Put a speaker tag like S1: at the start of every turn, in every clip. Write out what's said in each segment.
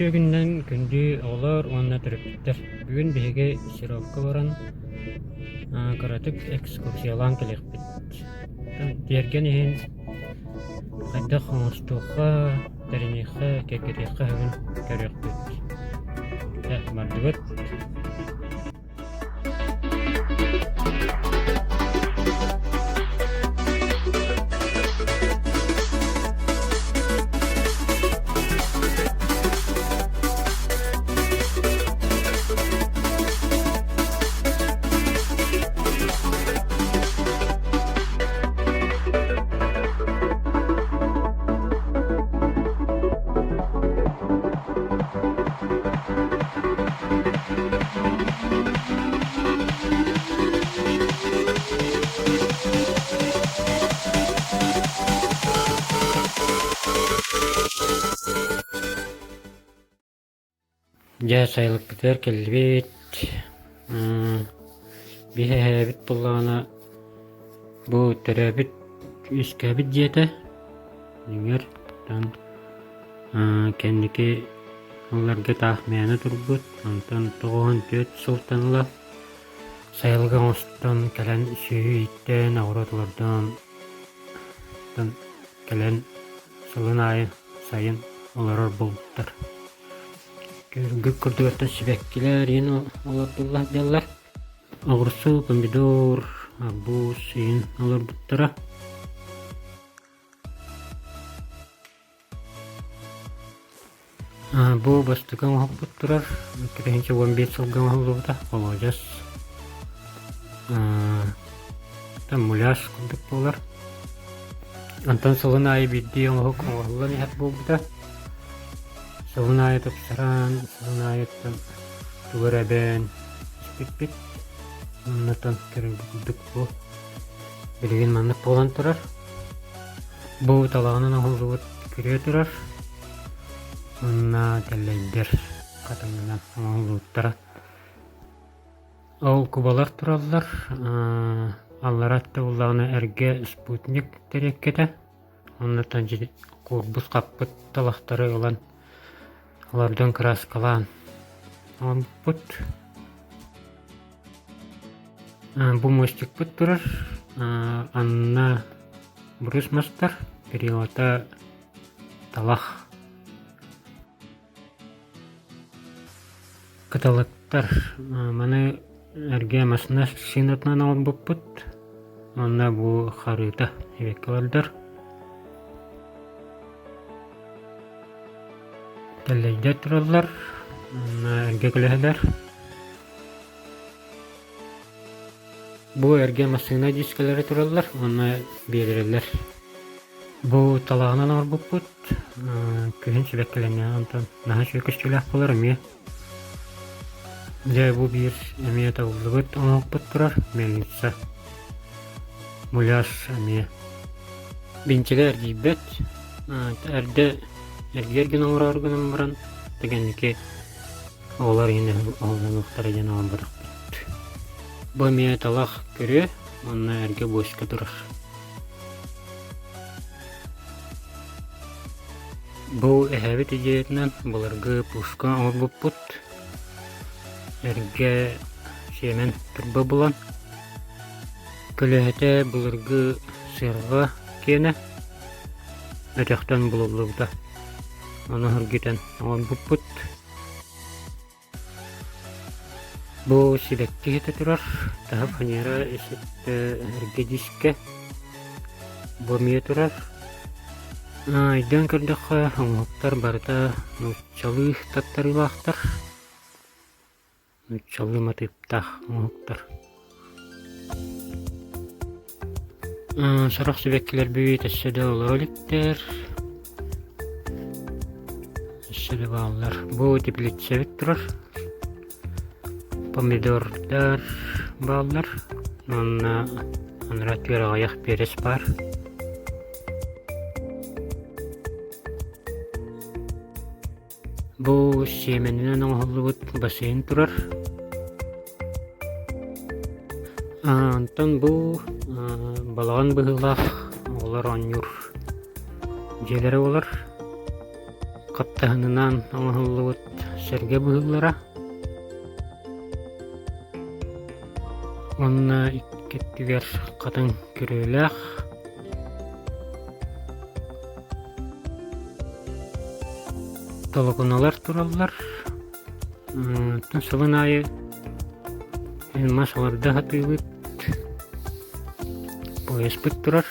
S1: Үтүө күнүнэн күндү оҕолор уонна төрөппүттэр! Бүгүн биһиги Серовка баран кыратык экскурсиялаан кэлиэхпит. Тиэргэн иһин хайдах оҥостуохха, тэриниэххэ, киэргэтиэххэ сөбүн көрүөхпүт. Дьэ, бардыбыт. Дьэ сайылыкпытыгар кэллибит. Биһи эһээбит буоллаҕына бу төрөөбүт үөскээбит дьиэтэ Дьиҥэр, оттон кэнники сылларга таах мээнэ турбут, онтон 94 сылтан ыла сайылык оҥостон кэлэн сүөһү ииттэн, оҕуруот олордон оттон кэлэн сылын аайы сайын олорор буолбуттар. Күһүҥҥү курдугуттан сибэккилэр иһин олордулла сылдьаллар. Оҕурсу, помидор, арбуз иһин олорбуттара. Бу бастакы оҥоһукпут турар, 2015 сылга оҥоһуллубута, холуодьас муляж курдук буолар. Онтон сылын аайы биирдии оҥоһук оҥоһуллан иһэр буолбута. Сылын аайы тупсаран, сылын аайыттан тугу эрэ эбэн испиппит. Оннотон көрөргүт курдук бу билигин маннык буолан турар. Бу талаҕынан оҥоһуллубут күрүө турар уонна тэллэйдэр хатыҥынан оҥоһуллубуттара. Ол кубалар тураллар, аллара өттө буоллаҕына эргэ спутник тэриэккэтэ, оннуттан куурбут хаппыт талахтары ылан олордон кырааскалаан оҥорбуппут. Бу мостикпыт турар, анна брус мастар, перилата талах. Кыталыктар маны эргэ массыына шинатынан оҥорбуппут уонна бу харыыта эбэккэ бардар. Тэллэйдэр тураллар, уонна эргэ көлөһөлөр. Бу эргэ массыына дискэлэрэ тураллар уонна биэдэрэлэр. Бу талаҕынан оҥорбуппут, күһүн сибэккилэннэ, онтон наһаа үчүгэй көстүүлээх буолар эмиэ. Дьэ бу биир эмиэ табыллыбыт оҥоһукпут турар, мельница. Муляж эмиэ. Бинчигэ эргийбэт, эрдэ эргийэр гына оҥороору гынан баран, кэнники Оҕолор иһин оһоллонуохтара диэн оҥорботохпут. Бу эмиэ талах күрүө уонна эргэ буочка турар. Бу эһээбит идеятынан былыргы пушка оҥорбуппут. Эргэ сиэмэн турба булан, көлөһөтө былыргы сыарҕа киэнэ өтөхтөн булуллубута. Ону үргүтэн оҥорбуппут. Бу сибэкки иһитэ турар, таһа фанера эргэ дискэ бу эмиэ турар. Өйдөөн көрдөххө, оҥоһуктар барыта нууччалыы таттарыылаахтар. Нууччалыы матыыптаах оҥоһуктар. Сорох сибэккилэр бүт өссө да олоро иликтэр. Өссө да бааллар. Бу теплицэбит турар. Помидордар бааллар. Уонна анараа өттүгэр аҕыйах перец баар. Бу сиэмэнинэн оҥоһуллубут бассейн турар. Онтон бу балаҕан быһыылаах оҕолор оонньуур дьиэлэрэ буолар. Хаптаһынынан оҥоһуллубут сэргэ быһыылара уонна икки өттүгэр хатыҥ күрүөлээх толокуналар тураллар. Оттон сылын аайы мас олордо сатыыбыт, поезпыт турар.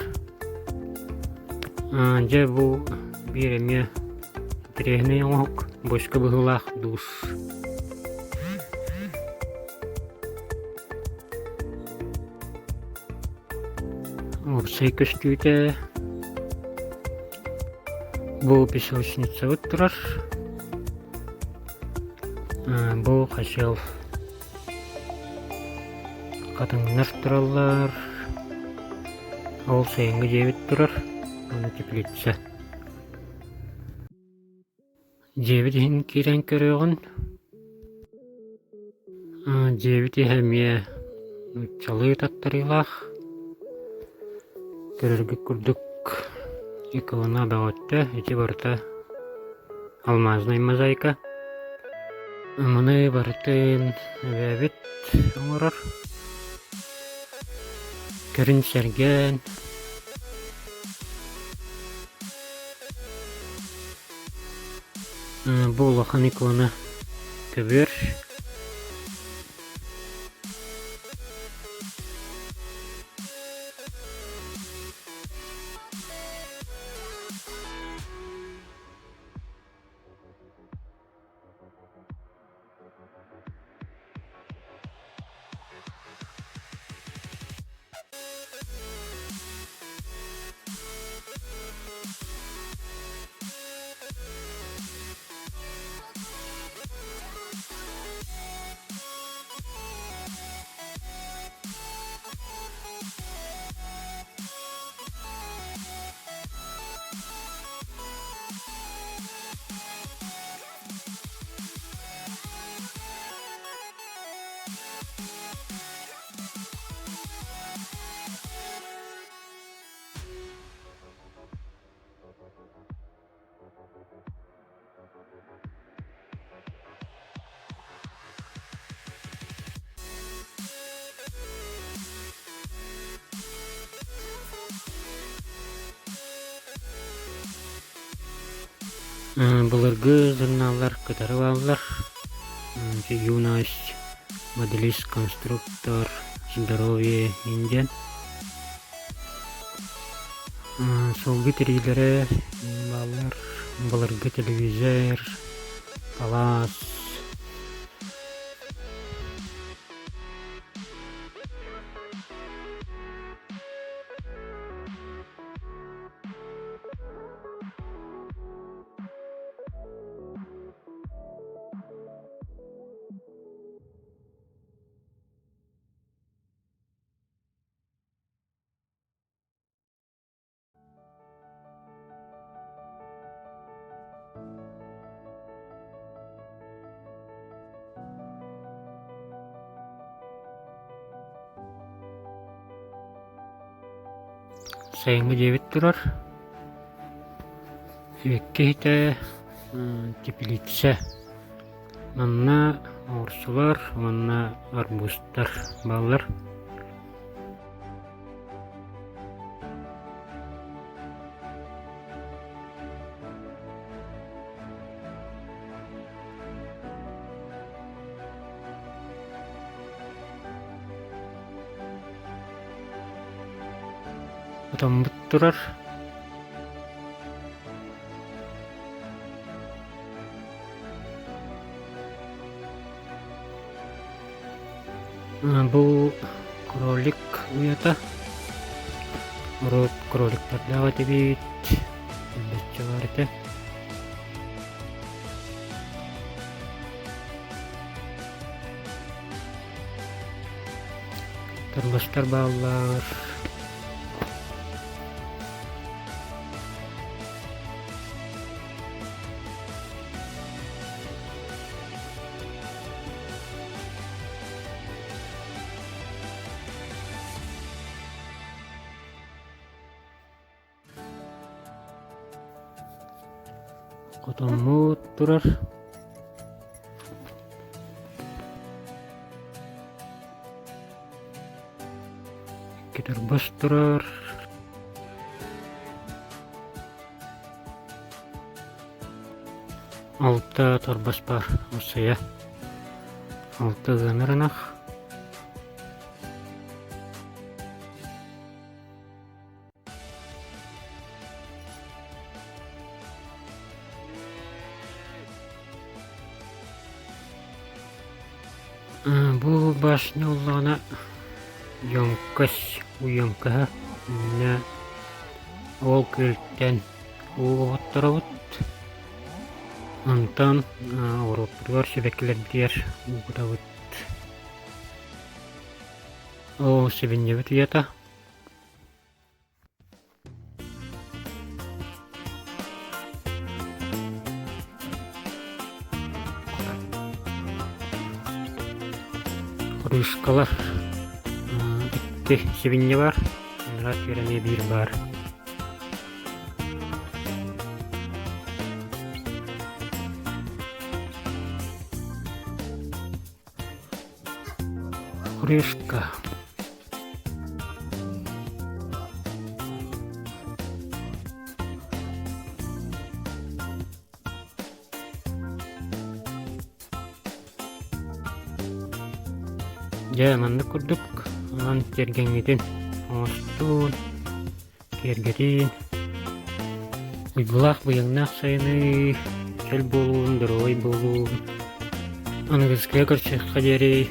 S1: Дьэ бу биир эмиэ интэриэһинэй оҥоһук, бочка быһыылаах душ. Уопсай көстүүтэ бу песочницабыт турар. Бу хачыал хатыҥнар тураллар. Ол сайыҥҥы дьиэбит турар уонна теплица. Дьиэбит иһин киирэн көрүөҕүн. Дьиэбит иһэ эмиэ нууччалыы таттарыылаах. Көрөргүт курдук икона бөҕөттө, ити барыта алмазнай мозаика. Маны барытын эбээбит оҥорор. Көрүн сэргээн Бу улахан икона көбүөр. Былыргы журналлар кытары бааллар. Юность, моделист, конструктор, здоровье диэн. Сылгы тириилэрэ бааллар, былыргы телевизор, палаас. Сайыҥҥы дьиэбит турар. Икки иһитэ теплица. Манна оҕурсулар уонна арбузтар бааллар. Отоммут турар. Бу кролик уйата. Урут кроликтардаах этибит. Элбэччи баар этэ. Тарластар бааллар. Хотоммут турар. Китарбас турар. Алта торбос бар Ассыйа. Алта ыанар ынах. Бу башня уллаҕына Йоҥкөс уйоҥкөһө иннэ ол күөлтэн уу оҕотторобут. Онтон оҕуруоппутугар сибэккилэрбитигэр уу кутабыт. Ол сибинньэбит уйата. Крышкалар икки сибинньэ бар, анараа түөрэ эмиэ биир баар. Крышка. Дьэ, маннык курдук онон тиэргэҥҥитин оҥостуун, киэргэтиин, уйгулаах быйаҥнаах сайыны, чөл буолуун, доруобай буолуун, аныгыскыга көрсүөххэ диэри.